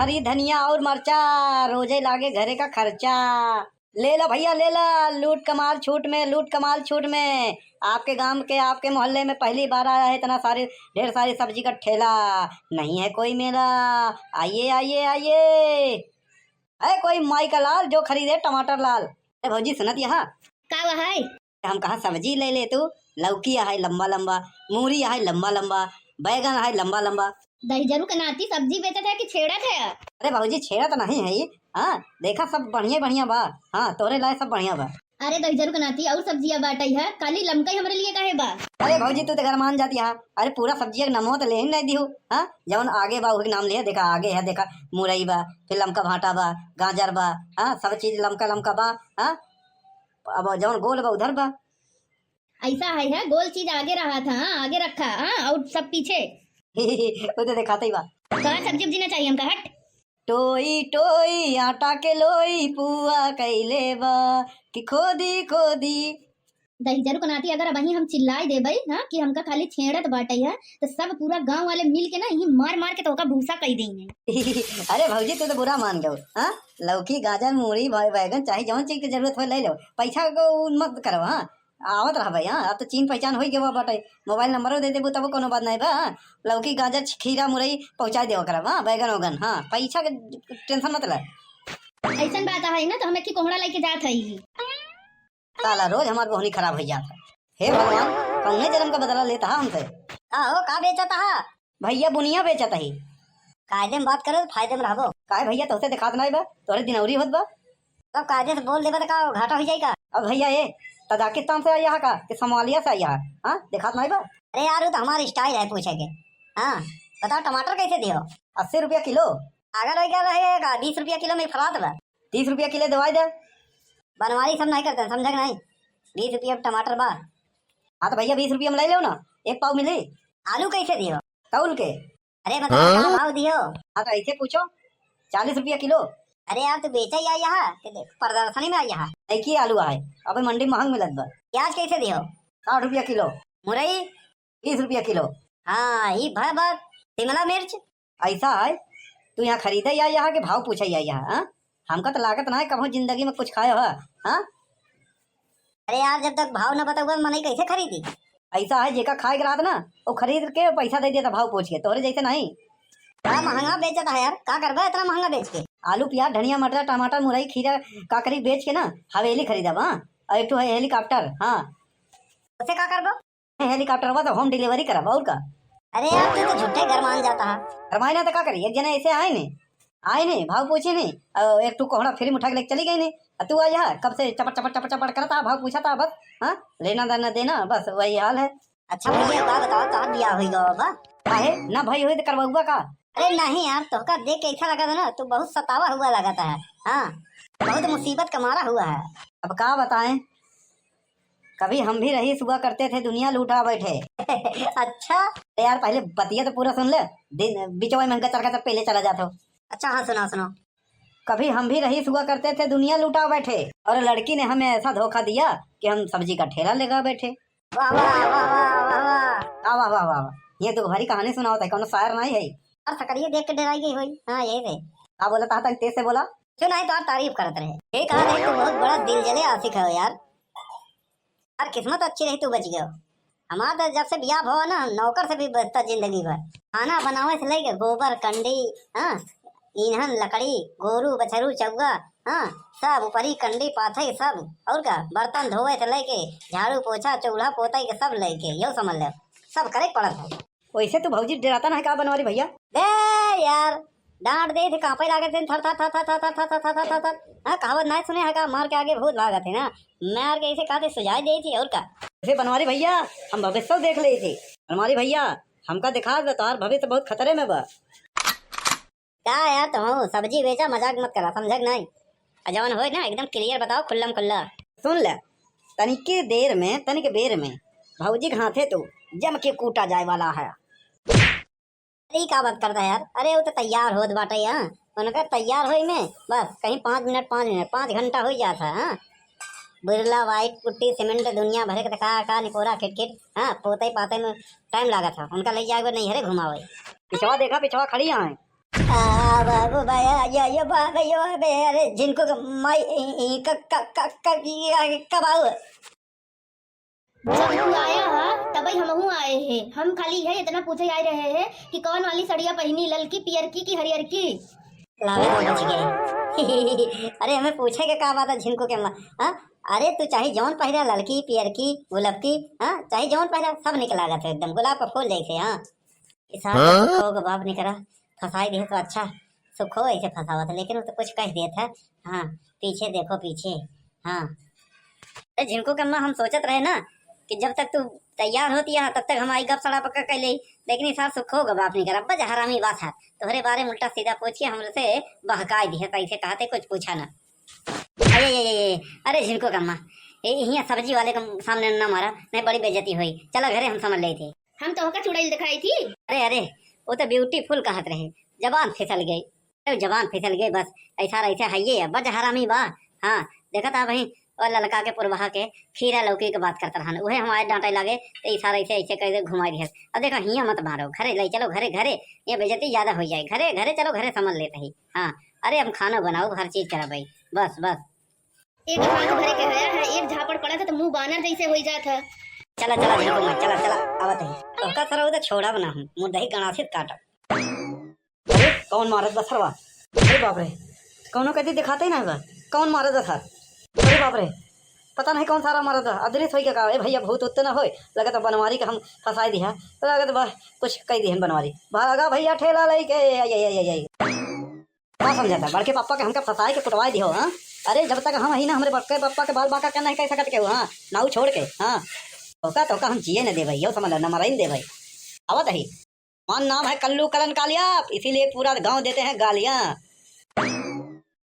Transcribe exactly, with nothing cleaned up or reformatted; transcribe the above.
हरी धनिया और मरचा, रोजे लागे घरे का खर्चा। ले ला भइया, ले ला, लूट कमाल छूट में, लूट कमाल छूट में। आपके गांव के, आपके मोहल्ले में पहली बार आया है इतना सारे, ढेर सारी सब्जी का ठेला। नहीं है कोई मेला, आइए, आइए, आइए। है कोई माई का लाल जो खरीदे टमाटर लाल। अरे भौजी सुनत यहाँ। का हुआ है? हम कहा सब्जी ले ले तू, लौकी है लंबा लंबा, मूरी है लंबा लंबा, बैगन है लंबा लंबा। दहिजरू के नाती सब्जी बेचत है कि छेड़त है? अरे भौजी छेड़त नहीं है, हाँ देखा सब बढ़िया बढ़िया बा। हाँ तोरे लाए सब बढ़िया बा। अरे दहिजरू के नाती और सब्जिया बाटई है, खाली लमकई हमरे लिए काहे बा? अरे भौजी तू तो गरमान जाती है। अरे पूरा सब्जिया के नमो तो ले ही नहीं दिहू। हाँ जवन आगे बा उही के नाम लिया, देखा आगे है, देखा मुरई बा, फिर लमका भाटा बा, गाजर बा, हाँ सब चीज लमका लमका बा। हाँ अब जवन गोल बा उधर बा। ऐसा है, है गोल चीज आगे रहा था, हाँ, आगे रखा, हाँ, और सब पीछे। वो तो दिखाते ही बा। तोरा सब्जी उब्जी ना चाहिए हमका, हट। टोई टोई आटा के लोई पुआ कैले बा कि खोदी खोदी। दहिजरू के नाती अगर अबही हम चिल्लाई देबई ना कि हमका खाली छेड़त बाटई है, तो सब पूरा गांव वाले मिल के ना यही मार मार के तोका भूसा कई देंगे। अरे भौजी तू तो बुरा मान गयो। हाँ लौकी गाजर मूली बै- बैगन चाहे जौन चीज की जरूरत हो ले लो, पैसा को मत करो। हाँ आवत रहबे। हाँ अब तो चीन पहचान हो गया बाटे, मोबाइल नंबरो दे देबू तबो कोनो बात नहीं बा। हाँ लौकी गाजर खीरा मुरई पहुँचा देवा करब। हाँ बैगन ओगन, हाँ पैसा के टेंशन मत ले। ऐसन बात है ना तो हम एक ही कोहड़ा लेके जात है। साला रोज हमार बोहनी खराब हो जात है। हे भगवान कौने जन्म का बदला लेता है हमसे। का हो का बेचत है? भैया बुनिया बेचत ही। कायदे में बात करो तो फायदे में रहबो। काहे भैया तोहसे देखात नाई बा, तोहरे दिनौरी होत बा। तब कायदे से बोल देबा तो का घाटा हो जाई का? अब भैया ए तजाकिस्तान से आया है का कि सोमालिया से आया है? हाँ देखात नाई बा। अरे यार वो तो हमार स्टाइल है पूछे के। हाँ बताओ टमाटर कैसे दियो? अस्सी रुपया किलो। पागल हो गया है का? बीस रुपया किलो में फरात बा। तीस रुपया किलो दवाई दे। बनवारी सब नहीं करते समझे के नहीं। बीस रुपया टमाटर बा। हाँ तो भैया बीस रुपया में ले लो ना, एक पाव मिली। आलू कैसे दियो? तौल के। अरे मतलब का भाव दियो? हाँ तो ऐसे पूछो, चालीस रुपया किलो। अरे यार तू बेचा ही आ यहाँ कि देख प्रदर्शनी में आ यहाँ। एक ही आलू है, अबे मंडी महंग मिलत बा। प्याज कैसे दियो? साठ रुपया किलो। मुरई? बीस रुपया किलो। हाँ ई भर बात। शिमला मिर्च? ऐसा है तू यहाँ खरीदे या यहाँ के भाव पूछे या यहाँ? हाँ हमका तो लागत ना है कभो जिंदगी में कुछ खाए हो। हाँ अरे यार जब तक भाव न बताऊंगा मनई कैसे खरीदी? ऐसा है जेका खाए के रहत ना वो खरीद के पैसा दे देता भाव पूछ के, तोहरे जैसे नहीं। बड़ा महंगा बेचत है यार, का करबा इतना महंगा बेच के? आलू प्याज धनिया मटर टमाटर मुरई खीरा काकरी बेच के ना हवेली खरीदब। हाँ और एक ठो है हेलीकॉप्टर। हाँ उसे का करबो? हेलीकॉप्टर बा तो होम डिलीवरी करब और का। अरे यार तू तो झूठे गरमान जाता है। गरमाए ना तो का करी, एक जने ऐसे आए ने, आए ने भाव पूछे ने, और एक ठो कोहड़ा फ्री में उठा के लेके चली गई ने। और तू आ यहाँ कब से चपड़ चपड़ चपड़ चपड़ करता भाव पूछा था बस। हाँ लेना देना देना बस वही हाल है। अच्छा भैया का बताओ तोहार बियाह हुई गवा बा? काहे ना भाई हुई तो करवाऊबा का? अरे नहीं यार तोहका देख के ऐसा लगा था ना तू बहुत सतावा हुआ लगा था। हाँ बहुत मुसीबत का मारा हुआ है। अब का बताएं, कभी हम भी रईस हुआ करते थे दुनिया लूटा बैठे। अच्छा। अरे यार पहले बतिया तो पूरा सुन ले, दिन बिचवा में हमका चरखा सब पहले चला जाता हो। अच्छा हाँ सुना सुना। कभी हम भी रईस हुआ करते थे दुनिया लूटा बैठे, और लड़की ने हमें ऐसा धोखा दिया कि हम सब्जी का ठेला लगा बैठे। वाह वाह वाह वाह वाह वाह। वाह वाह वाह वाह। ये तो भारी कहानी सुनावत है, कोनो शायर नहीं है। और सकरिये देख के डराई गई होई। हाँ यही से। का बोला था, तेज से बोला। क्यों नहीं तो आप तारीफ करत रहे। ये कहा रहे तू बहुत बड़ा दिल जले आशिक है यार। यार किस्मत अच्छी रही तू बच गयो। हमार तो जब से बियाह भवा ना नौकर से भी बचता जिंदगी भर। खाना बनावे से लेके गोबर कंडी, हाँ ईंधन लकड़ी गोरू बछरू चौगा, हाँ सब ऊपरी कंडी पाथे सब। और का बर्तन धोवे से लेके झाड़ू पोछा चूल्हा पोते के सब लेके यो समझ ले सब करे के पड़त है। वैसे तू भौजी डराता ना है का बनवारी भैया? बे यार डांट दे थे कांपे लागत थे थर थर थर थर थर थर थर थर थर थर थर। हाँ कहावत ना सुने है का मार के आगे भूत भागत है ना। मार के ऐसे कहते सुझाई दे थी और का। वैसे बनवारी भैया हम भविष्य देख ले थे। बनवारी भैया हमका दिखा दे तोहार भविष्य बहुत खतरे में बा। का यार तुम सब्जी बेचा मजाक मत करा समझक नहीं। आ जवन होए ना एकदम क्लियर बताओ खुल्लम खुल्ला। सुन ले तनिके देर में तनिक बेर में भौजी के हाथे तो जम के कूटा जाए वाला है। अरे ई का बात करता है यार? अरे वो तो तैयार होत बाटे यहाँ। उनका तैयार होई में बस कहीं पाँच मिनट पाँच मिनट पाँच घंटा हो जाता है। हाँ बिरला वाइट पुट्टी सीमेंट दुनिया भरे के तो का का निकोरा खिटखिट। हाँ पोते पाते में टाइम लागत है उनका ले जाए नहीं हरे घुमावे। पिछवा देखा पिछवा खड़ी है। आ, बाबू, बाया, यो, यो, बाबा, यो, बे, अरे, झिनको के माई, ई, ई, क-, क-, क-, क-, ई, आ, कब आऊ? जब तू आया हा, तबही हमहू आए हैं। हम खाली यह इतना पूछे आए रहे हैं कि कौन वाली सड़िया पहिनी, ललकी, पियरकी कि हरियरकी? लावे तो बच गए। अरे, हमें पूछे के का बात है, झिनको के अम्मा? हाँ? अरे, तू चाहे जौन पहिरा, ललकी, पियरकी, गुलबकी, हाँ, चाहे जौन पहिरा, सब निक लागत है एकदम गुलाब का फूल जैसे, हाँ। ई सार हाँ? सुखो के बाप निकरा, फंसाई दिहे तो अच्छा, सुखो ऐसे फंसावत, लेकिन वो तो कुछ कह देत है। हाँ, पीछे देखो, पीछे। हाँ। अरे झिनको के अम्मा, हम सोचत रहे ना कि जब तक तू तैयार होती है, तब तक हम आई गप सड़ा पक्का कर ले, लेकिन ई सार सुखो के बाप निकरा, बज हरामी बात है, तोहरे बारे में उल्टा सीधा पूछ के हमसे बहकाई दिहे, तो ऐसे कहते कुछ पूछा ना। अरे, ये, ये, ये, अरे झिनको के अम्मा, ये हियाँ सब्जी वाले के सामने ना मारा, नहीं बड़ी बेइज्जती होई। चला घरे, हम समझ लेई थे। हम तोहका चुड़ैल दिखाई थी। अरे, अरे, वो तो beautiful कहत रहे, जबान फिसल गई। अरे, जबान फिसल गई बस, ऐसा ऐसे हइये है, बज हरामी बा। हाँ, देखत आ भाई, और ललका के पुरबहा के खीरा लौकी के बात करत रहन, उहे हमारे डांटे लागे, तो ई सार ऐसे ऐसे कह दे, घुमाई दिहस। अब देखो, हियाँ मत मारो, घरे ले चलो, घरे, घरे, ये बेइज्जती ज्यादा हो जाए, घरे, घरे चलो, घरे समझ लेते ही। हाँ, अरे, हम खाना बनाओ, हर चीज करब भाई, बस, बस। एक आंख भरे के हया है, एक झापड़ पड़ा था तो मुंह बानर जैसे होई जात है। चला, चला, झिनको माई, चला, चला, आवत है। तोहका सरऊ तो छोड़ब ना हम, मुंह दही गणासित काटब। अरे, कौन मारत बा सरवा? अरे बाप रे, कौनो कदी दिखाते ही ना बा। कौन मारत बा सर? अरे बाप रे, पता नहीं कौन सारा मारत बा। अदृश्य होई का? ए भैया, भूत उत्ते ना होए, लगत बनवारी के हम फंसाई दिहा, लगत बा कुछ कह दिहन बनवारी। भागा भैया ठेला लेके, आई, आई, आई, आई, आई। का समझता? बड़के पप्पा के हमका फंसाए के कुटवाए दिहो, हाँ? अरे, जब तक हम ही ना, हमरे बड़के पप्पा के बाल बांका के नहीं कह सकत केहू, हाँ? नाऊ छोड़ के, हाँ? तोका, तोका हम जिए न देबै, यो समझ लो, न मरई न देबै। आवत ही। हमार नाम है कल्लू कलन कालिया, इसीलिए पूरा गांव देते हैं गालियां।